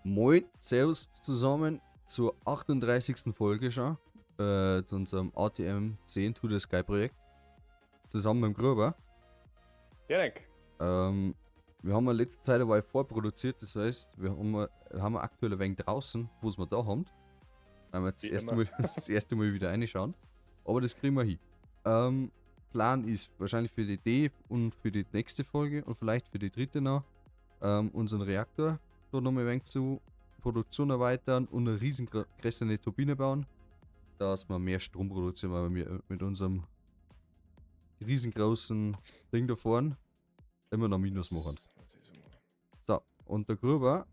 Moin, Servus zusammen zur 38. Folge schon, zu unserem ATM 10 to the Sky Projekt. Zusammen mit dem Gruber. Direkt. Wir haben ja letzte Zeit eine Weile vorproduziert, das heißt, wir haben aktuell ein wenig draußen, wo es wir da haben. Weil wir Wie immer. das erste Mal wieder reinschauen. Aber das kriegen wir hin. Plan ist wahrscheinlich für die Idee und für die nächste Folge und vielleicht für die dritte noch, unseren Reaktor da nochmal ein wenig zu Produktion erweitern und eine riesengroße Turbine bauen, dass wir mehr Strom produzieren, weil wir mit unserem riesengroßen Ding da vorne immer noch Minus machen. So, und der Gruber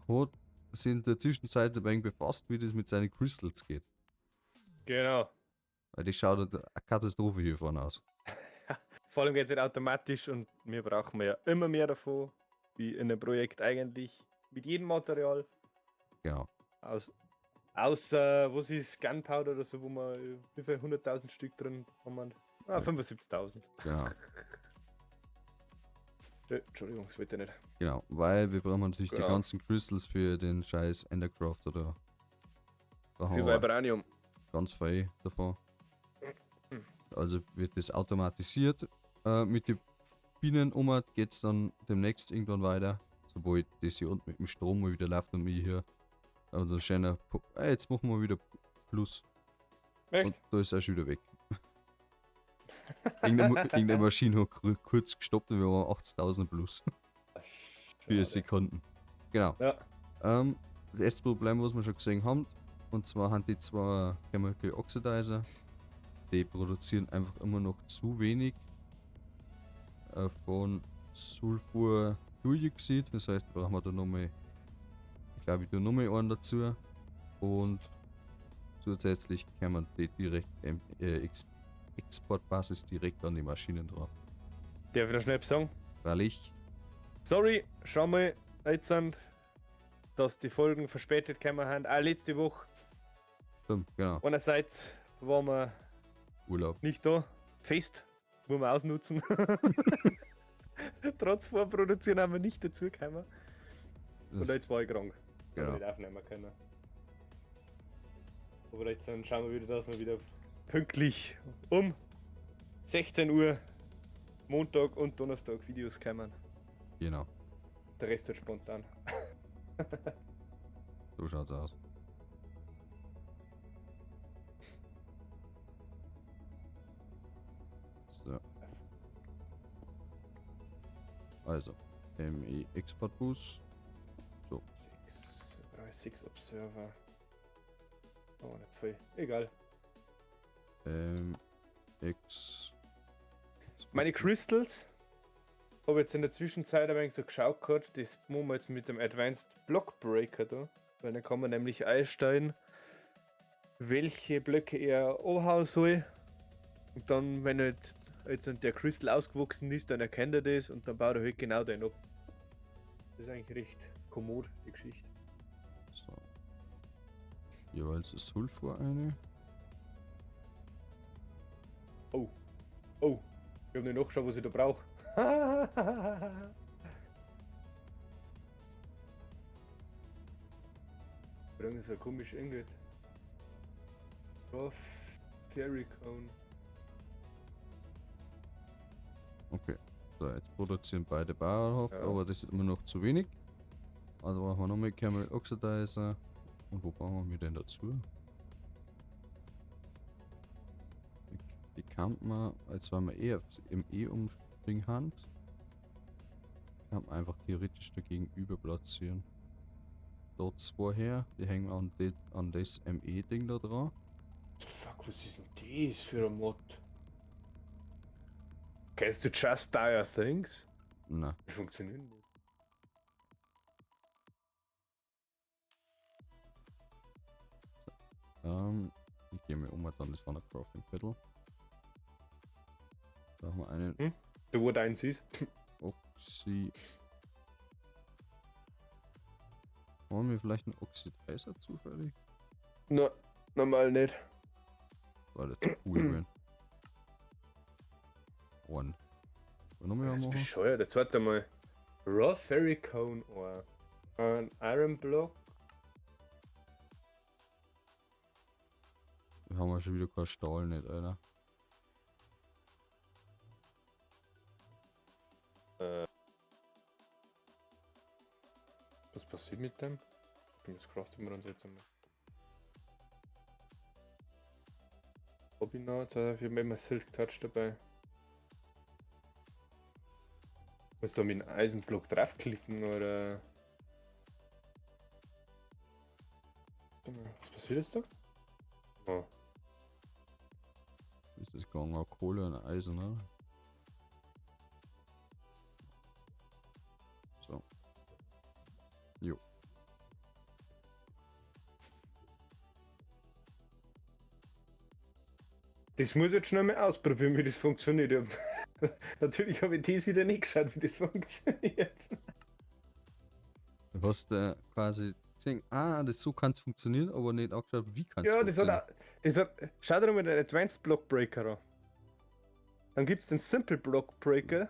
hat sich in der Zwischenzeit ein wenig befasst, wie das mit seinen Crystals geht. Genau. Weil das schaut eine Katastrophe hier vorne aus. Vor allem geht's nicht automatisch und wir brauchen ja immer mehr davon, wie in einem Projekt eigentlich, mit jedem Material. Genau. Außer, was ist Gunpowder oder so, wo wir, wie viel, 100.000 Stück drin haben? Ah, Ja. 75.000. Genau. Entschuldigung, das wollte ich nicht. Genau, weil wir brauchen natürlich die Genau. ganzen Crystals für den scheiß Endercraft oder. Brauchen Für wir Vibranium. ganz viel davon. Also wird das automatisiert. Mit den Bienen um geht's dann demnächst irgendwann weiter. Sobald das hier unten mit dem Strom mal wieder läuft und wir hier unser schöner jetzt machen wir wieder Plus. Echt? Und da ist er schon wieder weg. Irgendeine Maschine hat kurz gestoppt und wir waren 80.000 plus. 4 Schade. Sekunden. Genau. Ja. Das erste Problem, was wir schon gesehen haben, und zwar haben die zwei Chemical Oxidizer, die produzieren einfach immer noch zu wenig von Sulfurdioxid. Das heißt, brauchen wir da nochmal, ich glaube, ich tue nochmal einen dazu. Und zusätzlich kann man die direkt Exportbasis direkt an die Maschinen drauf. Darf ich noch schnell sagen? Freilich. Sorry, schau mal, jetzt sind, dass die Folgen verspätet gekommen haben. Auch letzte Woche. Stimmt, genau. Einerseits waren wir Urlaub. nicht da. Fest, muss man ausnutzen. Trotz Vorproduzieren haben wir nicht dazu gekommen. Und Das jetzt war ich krank. Das Genau. haben wir nicht aufnehmen können. Aber jetzt dann schauen wir wieder, dass wir wieder pünktlich um 16 Uhr Montag und Donnerstag Videos kommen. Genau. Der Rest wird spontan. So schaut's aus. So. Also, ME Export Bus. So. 6, 3, 6 Observer. Oh, nicht 2. Egal. X. Meine Crystals habe jetzt in der Zwischenzeit ein wenig so geschaut gehabt, das machen wir jetzt mit dem Advanced Block Breaker da, weil dann kann man nämlich einstellen, welche Blöcke er anhauen soll. Und dann, wenn halt jetzt der Crystal ausgewachsen ist, dann erkennt er das und dann baut er halt genau den ab. Das ist eigentlich recht kommod, die Geschichte. So. Jeweils ist Sulfur eine. Oh. Oh. Ich hab nicht nachgeschaut, was ich da brauch. Bringen so komisch Ingot. Ferricone. Okay. So, jetzt produzieren beide Bauernhof, Ja. aber das ist immer noch zu wenig. Also brauchen wir nochmal Chemical Oxidizer. Und wo brauchen wir denn dazu? Die kann man, als wenn wir eh aufs ME umspringen haben, kann man einfach theoretisch dagegen über platzieren. Dort zwei her, die hängen an das M E-Ding da dran. Fuck, was ist denn das für ein Mod? Kennst du Just Dire Things? Nein. Wie funktioniert das? So. Ich gehe mir um dann das andere Crafting Pedal. Da haben wir einen. Hm? Du, wo deins ist? Oxy. Wollen wir vielleicht einen Oxidizer zufällig? Na, normal nicht. War das cool, wenn. One. Wollen wir noch mehr Das ist machen? bescheuert, jetzt warte mal. Raw Ferricone Ore. Ein Iron Block. Wir haben ja schon wieder kein Stahl nicht, Alter. Was passiert mit dem? Das craften wir uns jetzt einmal. Hab ich noch? Ich habe immer Silk Touch dabei. Muss da mit dem Eisenblock draufklicken oder? Was passiert jetzt da? Oh. Ist das gegangen? Kohle und Eisen, ne? So. Jo. Das muss ich jetzt schnell mal ausprobieren, wie das funktioniert. Natürlich habe ich das wieder nicht geschaut, wie das funktioniert. Du hast quasi gesehen, das so kann es funktionieren, aber nicht angeschaut, wie kann es ja, funktionieren. Das hat, schau dir mal den Advanced Block Breaker an. Dann gibt es den Simple Block Breaker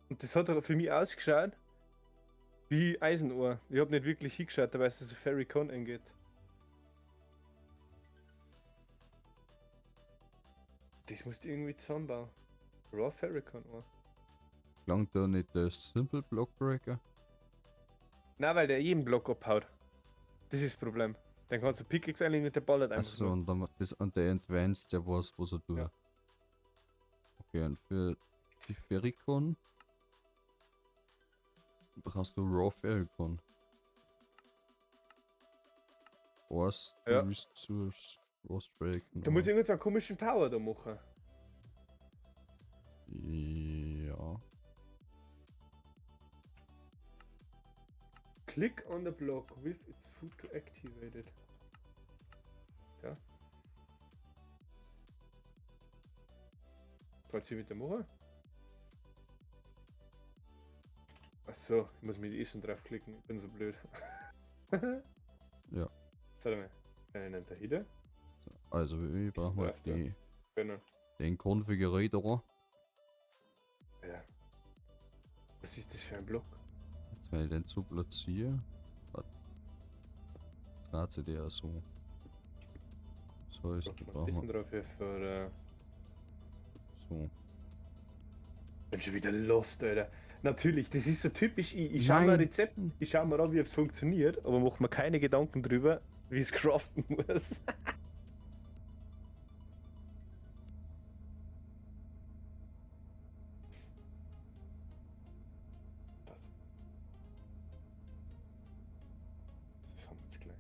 und das hat für mich ausgeschaut wie Eisenohr. Ich habe nicht wirklich hingeschaut, weil es so Ferricon angeht. Das musst du irgendwie zusammenbauen. Raw Ferricon Ohr. Langt da nicht der Simple Block Breaker? Nein, weil der jeden Block abhaut. Das ist das Problem. Dann kannst du Pickaxe einlegen und der ballert einfach. Achso, und dann das und der Advanced, der weiß, was er tut. Ja. Okay, und für die Ferricon brauchst du Raw Ferricon. Was Ja. du willst zu Raw Ferricon. Du musst irgend so einen komischen Tower da machen. Ja. Click on the block with its foot to activate it. Ja. Kannst du wieder machen? Achso, ich muss mit Essen draufklicken, ich bin so blöd. Ja. Sag mal, einen dahinter. Also, wir brauchen drauf, halt ja. die, Genau. den Konfigurator. Ja. Was ist das für ein Block? Jetzt, wenn ich den so platziere, dreht sich der so. Das heißt, Braucht da man ein brauchen bisschen wir drauf helfen, oder? so. Bin schon wieder lost, Alter. Natürlich, das ist so typisch. Ich schau mir ein Nein. Rezept, ich schau mir an, wie es funktioniert, aber mach mir keine Gedanken drüber, wie es craften muss. Das. Das haben wir jetzt gleich.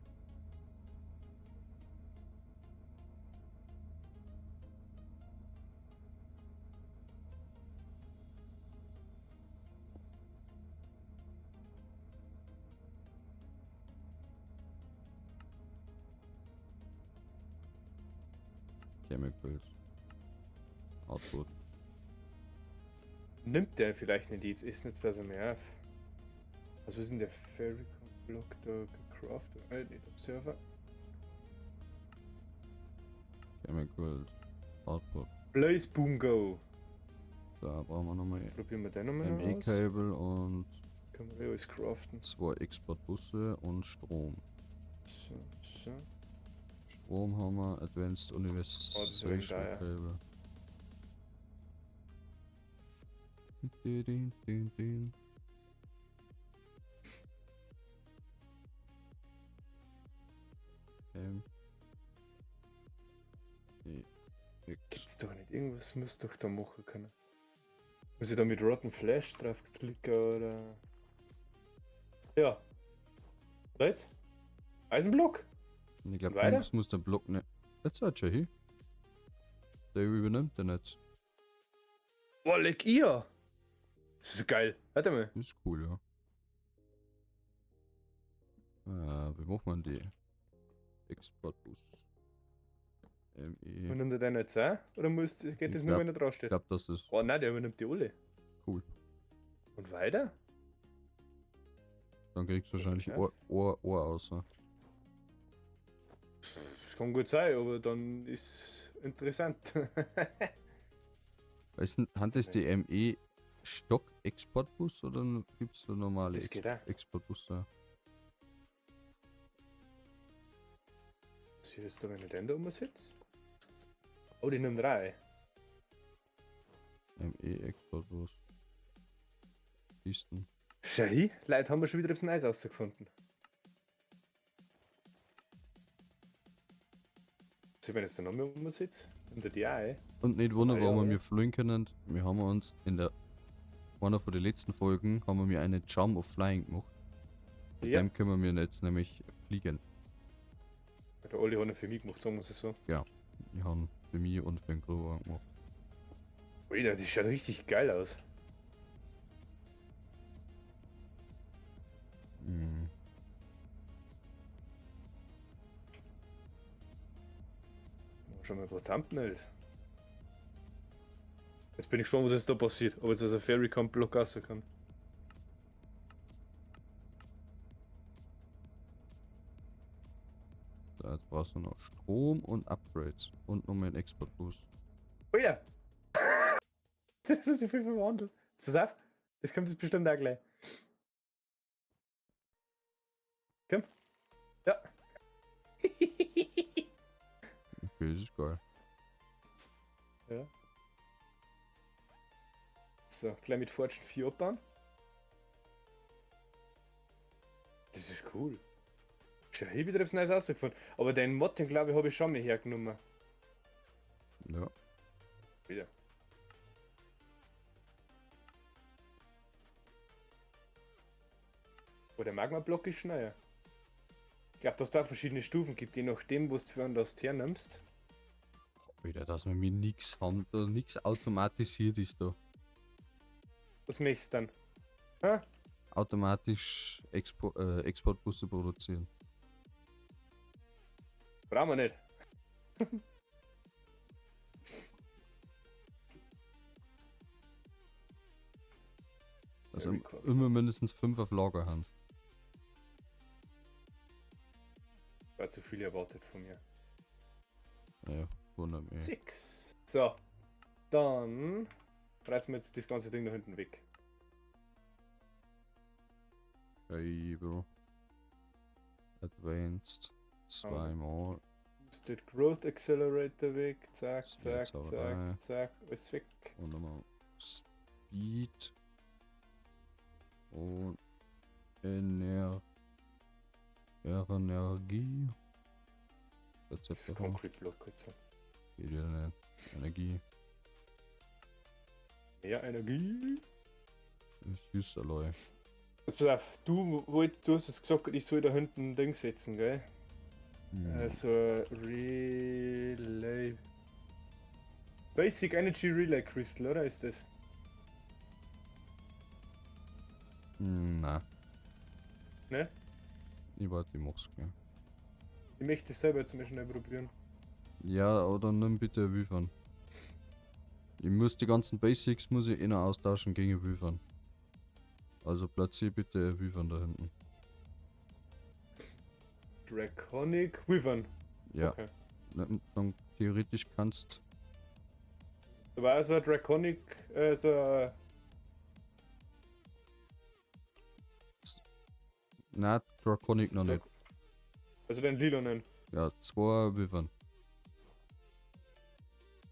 Chemicals. Output. Nimmt der vielleicht nicht jetzt ist jetzt besser mehr auf. Was ist denn der Ferricon Block da gecraftet? Nicht Observer. Chemicals. Output. Blaze Boom Go. Da brauchen wir nochmal Probieren wir den nochmal aus. ME-Cable und Können wir eh alles craften. zwei Exportbusse und Strom. So, so. Strom haben wir, Advanced Oh, das ist Universal ein geiler. Cable. Din, din, din. M E X. Gibt's doch nicht. Irgendwas muss doch da machen können. Muss ich da mit Rotten Flash drauf klicken oder? Ja. Oder jetzt? Eisenblock? Ich glaube, Weiter? das muss der Block nicht. Jetzt hat schon hin. Der übernimmt den jetzt. Boah, leck ihr! Das ist geil. Warte mal. Das ist cool, ja. Wie macht man die? Exportbus. ME. Übernimmt er den jetzt auch? Oder muss, geht Ich das nur, glaub- wenn er draufsteht? Ich glaube, das ist Oh nein, der übernimmt die alle. cool. Und weiter? Dann kriegst du wahrscheinlich Ja. Ohr, Ohr, Ohr aus. Ne? Das kann gut sein, aber dann ist interessant. Weißt du, hat das die ME Stock Exportbus oder gibt es da normale Das geht auch. Exportbusse? passiert jetzt da, wenn ich den da umsetze? Oh, die nimmt drei. ME Export Boost. Kisten. Schau hin, Leute, haben wir schon wieder etwas Neues rausgefunden. So, wenn ich jetzt da noch mehr umsetze, nimmt er die auch. Und nicht wundern, Ah, ja, warum wir oder? mir fliegen können. Wir haben uns in der einer von den letzten Folgen haben wir mir eine Charm of Flying gemacht. Mit Ja. dem können wir jetzt nämlich fliegen. Der Olli hat ihn für mich gemacht, sagen wir es so. Wir haben für mich und für den Gruber gemacht. Alter, die schaut richtig geil aus. Mhm. Schon mal ein paar Thumbnails. Jetzt bin ich gespannt, was jetzt da passiert. Ob jetzt also ein Fairy Camp Block rauskommt. So, jetzt brauchst du noch Strom und Upgrades. Und nochmal einen Export Boost. Alter! Das ist so viel verwandelt. Jetzt pass auf, das kommt jetzt bestimmt auch gleich. Komm. Ja. Okay, das ist geil. Ja. So, gleich mit Fortune 4 abbauen. Das ist cool. Schon hier wieder etwas Neues rausgefunden. Aber den Mod, den glaube ich, habe ich schon mal hergenommen. Ja. Wieder. Oh, der Magma-Block ist schneller. Ich glaube, dass da verschiedene Stufen gibt, je nachdem, was du für einen das hernimmst. Wieder, dass wir mit nichts haben, da nichts automatisiert ist da. Was möchtest du dann? Ha? Automatisch Exportbusse produzieren. Brauchen wir nicht. Also Very cool. immer mindestens 5 auf Lager haben. War zu viel erwartet von mir. Ja, wundert mich. 6. So. Dann reißen wir jetzt das ganze Ding da hinten weg. Okay, Bro. Advanced. Zweimal. Boosted Growth Accelerator weg. Zack, Sehr zack, Zauberei. zack, zack. Alles weg. Und nochmal Speed. Und Energie. Das Rezept ist davon. Concrete Block jetzt. Geht wieder nicht. Energie. Mehr Energie. Süß Alloy. Jetzt pass auf, du hast jetzt gesagt, ich soll da hinten ein Ding setzen, gell? Hm. Also Relay. Basic Energy Relay Crystal, oder ist das? Na. Ne? Ich warte, ich mach's gleich. Ich möchte es selber jetzt mal schnell probieren. Ja, oder nimm bitte Wyvern. Ich muss die ganzen Basics muss ich eh noch austauschen gegen Wyvern. Also platziere bitte Wyvern da hinten. Draconic Wyvern. Ja. Okay. Na, dann theoretisch kannst Da war so ein Draconic, so ein. Na, Draconic noch so, nicht. Also den lilanen. Ja, 2 Wyvern.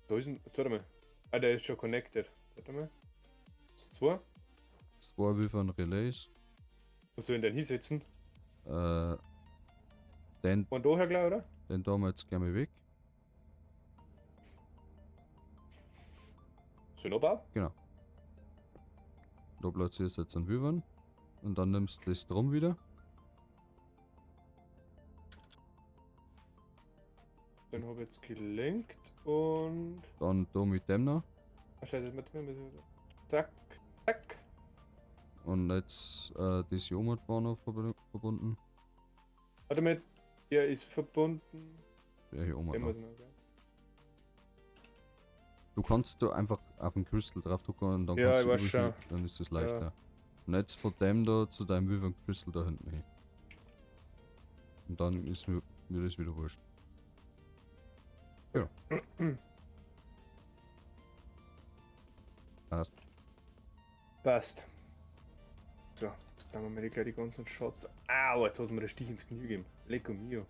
Da ist ein. Warte mal. Ah, der ist schon connected. Warte mal. Zwei. 2 Wyvern Relays. Was soll ich denn hinsetzen? Den, Von daher gleich, oder? den da wir jetzt gleich mal weg. Soll ich noch bauen? Genau. Da platzierst du jetzt einen Wyvern. Und dann nimmst du das drum wieder. Den habe ich jetzt gelinkt und. Dann da mit dem noch. Ah, scheiße, mit Zack, zack. Und jetzt das Jomot war noch verbunden. Warte mal, der ist verbunden. Der hier oben Der noch. muss noch, gell? Du kannst da einfach auf den Crystal drauf drücken und dann Ja, kannst ich du weiß übrig schon. mit, dann ist das leichter. Und jetzt von dem da zu deinem Wyvern Crystal da hinten hin. Und dann ist mir das wieder wurscht. Ja. Passt. Passt. So, jetzt planen wir mal gleich die ganzen Shots da. Au, jetzt hat mir der Stich ins Knie gegeben. Lecco mio.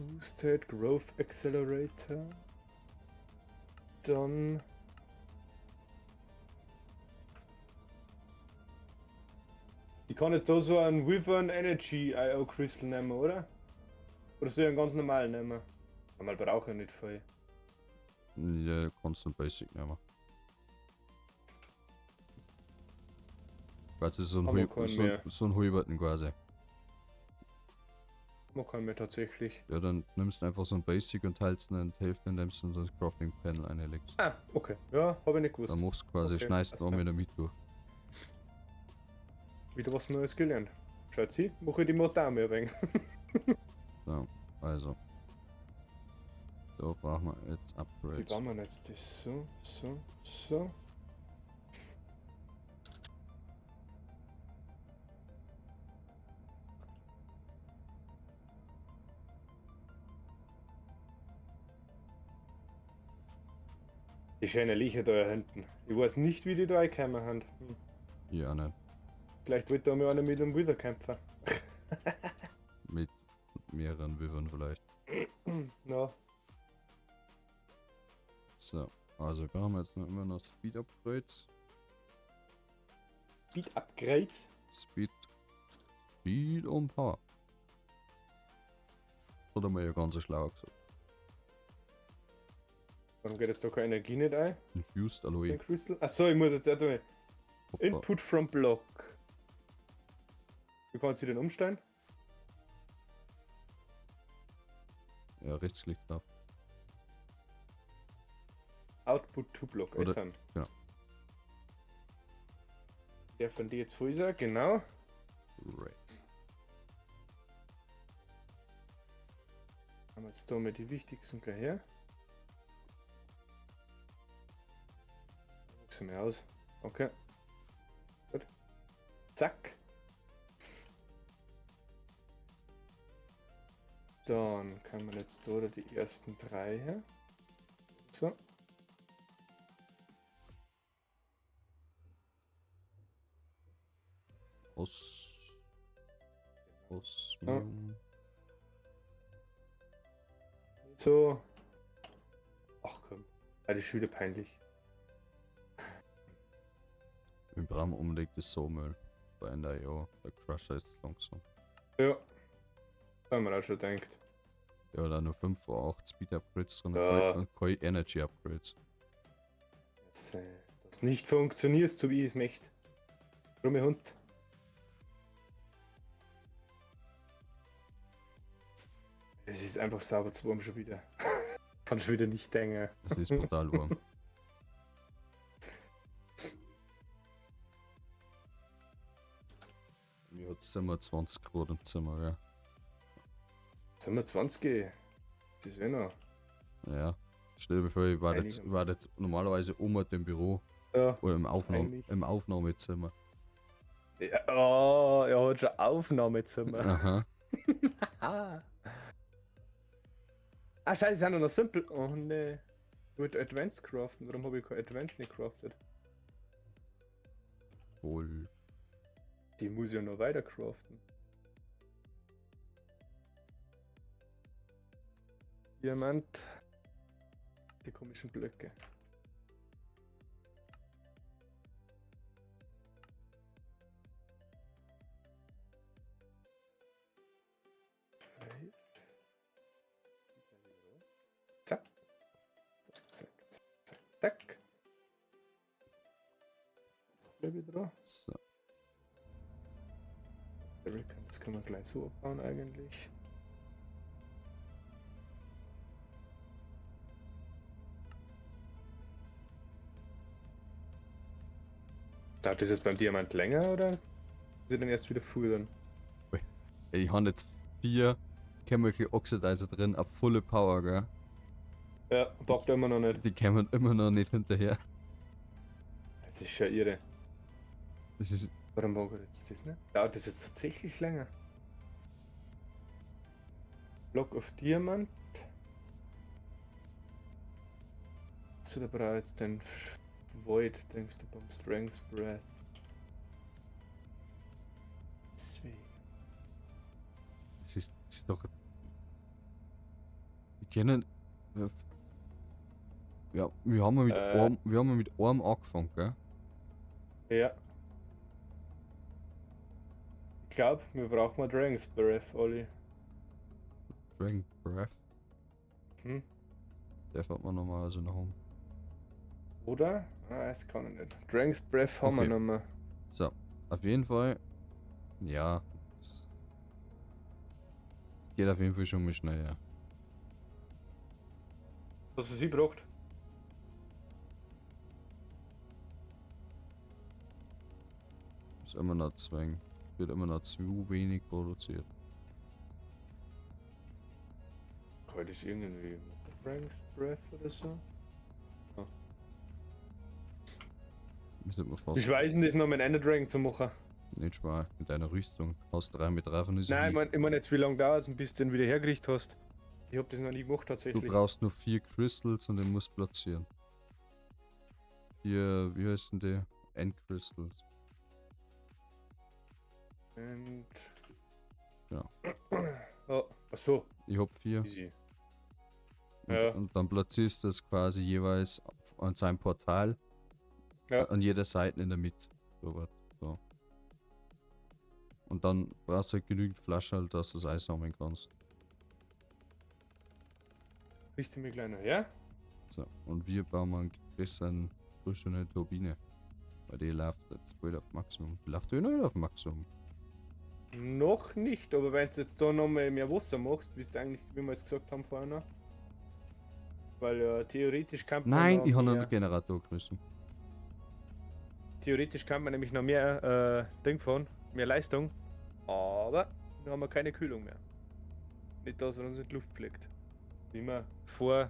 Boosted Growth Accelerator. Dann. Ich kann jetzt da so einen Wyvern Energy IO Crystal nehmen, oder? Oder soll ich einen ganz normalen nehmen? Einmal brauche ich nicht viel. Ja, kannst du einen Basic nehmen. Quasi so ein, Aber keinen mehr. so ein Hulberten quasi. Man kann mir tatsächlich. Ja, dann nimmst du einfach so ein Basic und teilst ihn in die Hälfte, indem du in so ein Crafting Panel einlegst. Ah, okay. Ja, habe ich nicht gewusst. Dann machst du quasi, Okay, schneidest du passt einmal in der Mitte durch. Wieder was Neues gelernt. Schaut sie, mache ich die Mod auch mehr ein wenig. So, also. Da brauchen wir jetzt Wie Upgrades. bauen wir jetzt das? So, so, so. Die schöne Licher da hinten. Ich weiß nicht, wie die da reingekommen haben. Hm. Ja, nicht. Vielleicht wollte da mal einer mit einem Wither kämpfen. Mit mehreren Wyvern vielleicht. Na, So, also brauchen wir jetzt noch immer noch Speed Upgrades. Speed Upgrades. Speed. Speed und Power. Hat er mir ja ganz schlau gesagt. Warum geht jetzt da keine Energie nicht ein? Infused Alloy. Den Crystal? Achso, ich muss jetzt auch da. Hoppa. Input from Block. Wie kannst du den umstellen? Ja, Rechtsklick drauf. Output to Block. Oder- Jetzt haben. genau. Der von dir jetzt voll sein, genau. Right. Haben wir jetzt da mal die wichtigsten gleich her. Wachsen wir aus. Okay. Gut. Zack. Dann kann man jetzt da die ersten drei her. So. Os. Osmium. So. Ach komm. Ah, das ist schon wieder peinlich. Wir brauchen unbedingt das Sawmill. Bei Ende ja, der Crusher ist langsam. Ja. Haben wir auch schon gedacht. Ja, da nur 5 von 8 Speed Upgrades drin Ja. und keine Energy Upgrades. Dass das nicht funktioniert, so wie ich es möchte. Krumme Hund. Es ist einfach sauber zu warm schon wieder. Kann schon wieder nicht denken. Das ist brutal warm. Mir hat Zimmer 20 Grad im Zimmer, ja. Sind wir 20? Das ist eh noch. Ja. Stell dir vor, ich war jetzt normalerweise um dem Büro Ja. oder Eigentlich. im Aufnahmezimmer. Ja, oh, er hat schon Aufnahmezimmer. Aha. Ah. Ah, scheiße, sind noch simpel. Oh ne. Ich wollte Advanced craften. Warum habe ich kein Advanced nicht crafted? Wohl. Die muss ich ja noch weiter craften. Diamant. Die komischen Blöcke. Zack. Zack, zack, zack, zack, zack. Hier wieder. So. Das können wir gleich so abbauen eigentlich. Dauert das jetzt beim Diamant länger oder ist er dann erst wieder früh dann? Ich habe jetzt 4 Chemical Oxidizer drin auf volle Power, gell? Ja, bockt immer noch nicht. Die kämen immer noch nicht hinterher. Das ist ja irre. Das ist. Warum mag er jetzt das nicht? Dauert das jetzt tatsächlich länger? Block of Diamant. So, da brauche ich jetzt den Void, denkst du, beim Strength Breath. Deswegen. Das ist doch. Können. Ja, wir haben ja mit einem, wir haben ja mit einem angefangen, gell? Ja. Ich glaube, wir brauchen mal Dragon's Breath, Olli. Dragon Breath. Hm? Der fährt man normalerweise noch um. Oder? Ah, das kann ich nicht. Dragon's Breath haben wir Okay. noch mal. So, auf jeden Fall. Ja. Geht auf jeden Fall schon mal schnell, ja. Was sie braucht? Ist immer noch zwang. Wird immer noch zu wenig produziert. Heute ist irgendwie Dragon's Breath oder so. Müssen wir fast Ich weiß nicht, das noch mit Ender Dragon zu machen. nicht schwer. Mit deiner Rüstung. Hast 3 mit 3 von Nein, ich mein jetzt, wie lange dauert es, bis du den wieder hergerichtet hast? Ich hab das noch nie gemacht Du tatsächlich. brauchst nur 4 Crystals und den musst du platzieren. 4, wie heißen die? End Crystals. Und. Ja. Oh, ach so, Ich hab 4. easy. Und, Ja. und dann platzierst du das quasi jeweils an seinem Portal. Ja. An jeder Seite in der Mitte. So was. So. Und dann brauchst du halt genügend Flaschen, halt, dass du das einsammeln kannst. Richte mir kleiner, ja? So. Und wir bauen mal einen größeren Turbine. Weil die läuft jetzt bald auf Maximum. Die läuft eh noch nicht auf Maximum. Noch nicht, aber wenn du jetzt da nochmal mehr Wasser machst, wie du eigentlich, wie wir jetzt gesagt haben vorher noch. Weil ja theoretisch kann man Nein, noch ich habe noch mehr, einen Generator gerissen. theoretisch kann man nämlich noch mehr Ding fahren, mehr Leistung, aber wir haben ja keine Kühlung mehr. Nicht, dass er uns in die Luft fliegt. Wie wir vor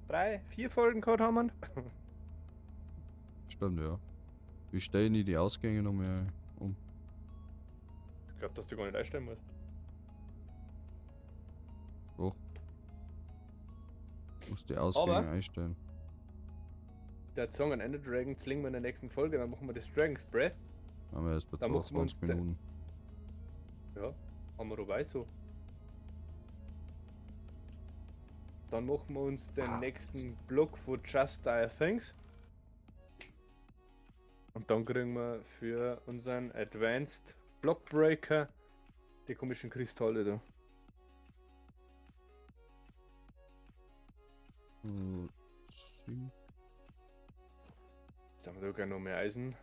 3, 4 Folgen gehabt haben. Stimmt, ja. Wir stellen nie die Ausgänge noch mehr um. Ich glaube, dass du gar nicht einstellen musst. Doch. Muss die Ausgänge Aber- einstellen. Der Song an Ender Dragon zwingen wir in der nächsten Folge, dann machen wir das Dragon's Breath. Haben wir erst bei Da machen wir uns 22 de- Minuten. Ja, haben wir dabei so. Dann machen wir uns den Ah, nächsten Block von Just Dire Things. Und dann kriegen wir für unseren Advanced Block Breaker die komischen Kristalle da. Sync, Jetzt haben wir da gleich noch mehr Eisen.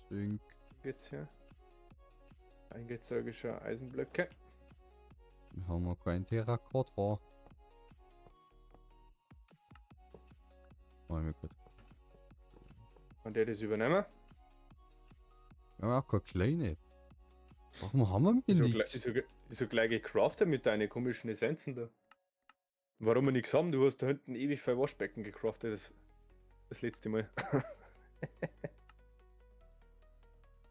Sync. Geht's hier? Eingezogener Eisenblöcke. Wir haben noch kein Terrakotta. Machen wir gut. Und der das übernehmen. Wir haben auch keine kleine. Warum haben wir Ist denn so, gleich, nichts? ist so gleich gecraftet mit deinen komischen Essenzen da. Warum wir nichts haben, du hast da hinten ewig viel Waschbecken gecraftet, das letzte Mal.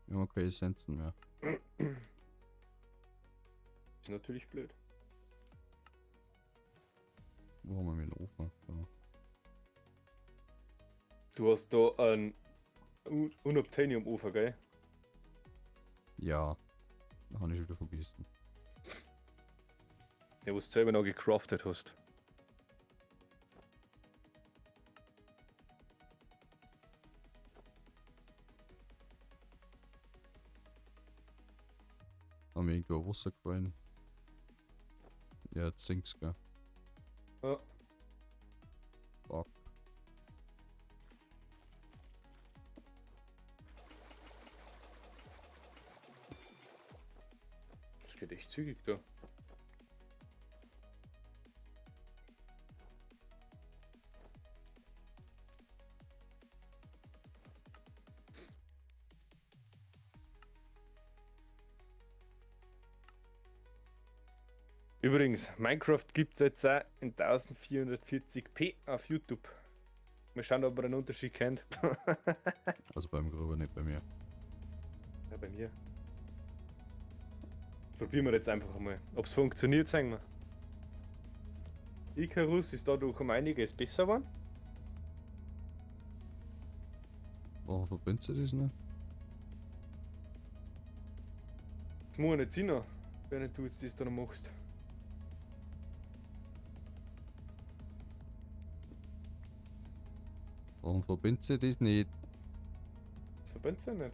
Wir haben keine Essenzen mehr. Ist natürlich blöd. Wo haben wir den Ofen? Da. Du hast da einen Unobtainium-Ofen, gell? Ja. Da habe ich schon wieder vergessen. Der, wo du selber noch gecraftet hast. Haben wir irgendwo Wasser gefallen? Ja, jetzt sinkt's, gell? Ja. Fuck. Das geht echt zügig da. Übrigens, Minecraft gibt es jetzt auch in 1440p auf YouTube. Mal schauen, ob man einen Unterschied kennt. Also beim Gruber, nicht bei mir. Ja, bei mir. Probieren wir jetzt einfach einmal. Ob es funktioniert, sagen wir. Icarus ist dadurch um einiges besser geworden. Warum verbindet sie das nicht? Das muss ich nicht sehen, wenn du jetzt das da noch machst. Warum verbindet sie das nicht? Das verbindet sie nicht.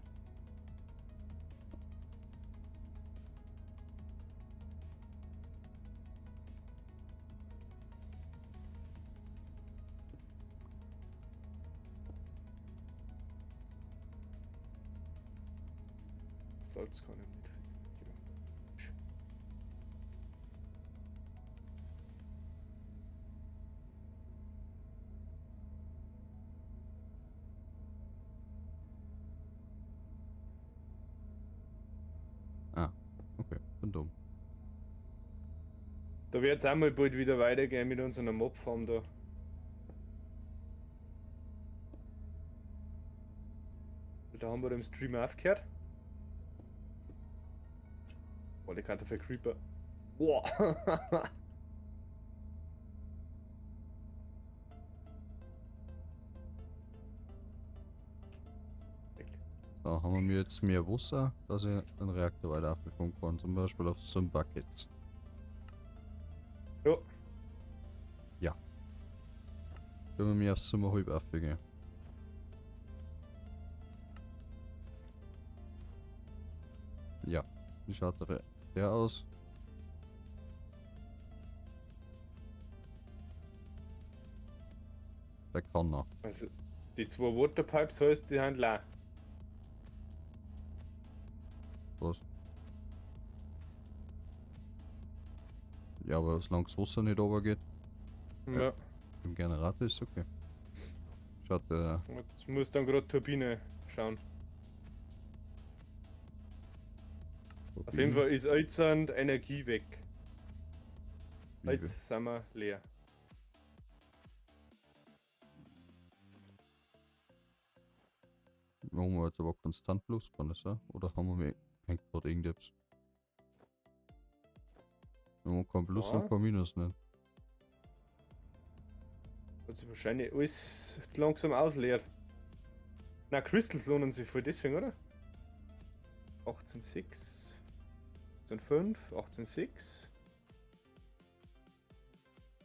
Salz kann ich nicht finden. Ah, okay, bin dumm. Da wird es auch mal bald wieder weitergehen mit unserer Mobfarm da. Da haben wir im Stream aufgehört. Boah, die Karte für Creeper. Boah. So, haben wir jetzt mehr Wasser, dass ich den Reaktor weiter auffahren kann, zum Beispiel auf so einem Buckets. Ja. Ja. Können wir mir aufs Zimmer halb aufgehen. Ja. Wie schaut der aus? Der kann noch. Also, die zwei Waterpipes heißt, die sind leer. Was? Ja, aber solange das Wasser nicht runtergeht. Ja. Im Generator ist okay. Schaut der. Jetzt muss dann gerade Turbine schauen. Auf jeden Fall ist jetzt Energie weg. Jetzt sind wir leer. Machen wir jetzt aber konstant Plus, kann das sein? Oder haben wir hängt gerade irgendetwas? Wir haben kein Plus und kein Minus nicht. Hat sich wahrscheinlich alles langsam ausleert. Na, Crystals lohnen sich voll deswegen, oder? 18,6. 18,5, 18,6.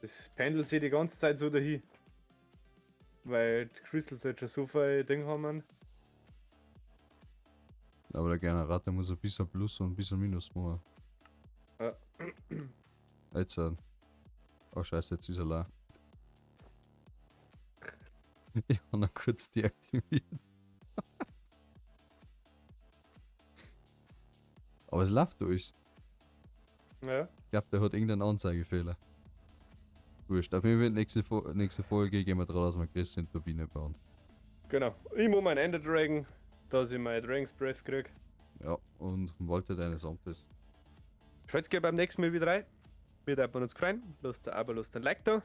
Das pendelt sich die ganze Zeit so dahin. Weil die Crystals halt schon so viel Ding haben. Aber der Generator muss ein bisschen Plus und ein bisschen Minus machen. Ja. Jetzt, oh scheiße, jetzt ist er leer. Ich hab noch kurz deaktiviert. Aber es läuft alles. Ja. Ich glaub, der hat irgendeinen Anzeigefehler. Wurscht, auf jeden Fall nächste Folge gehen wir dran, dass wir Chris in Turbine bauen. Genau. Ich muss meinen Ender Dragon, dass ich mein Dragon's Breath krieg. Ja, und wollte deines Amtes. Schaut gerne beim nächsten Mal wieder rein. Wir würden uns gefreuen. Lasst ein Abo, lasst ein Like da.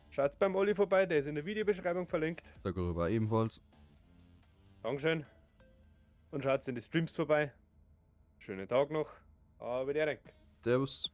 Schaut beim Olli vorbei, der ist in der Videobeschreibung verlinkt. Der Gruber ebenfalls. Dankeschön. Und schaut in die Streams vorbei. Schönen Tag noch. Aber der Servus.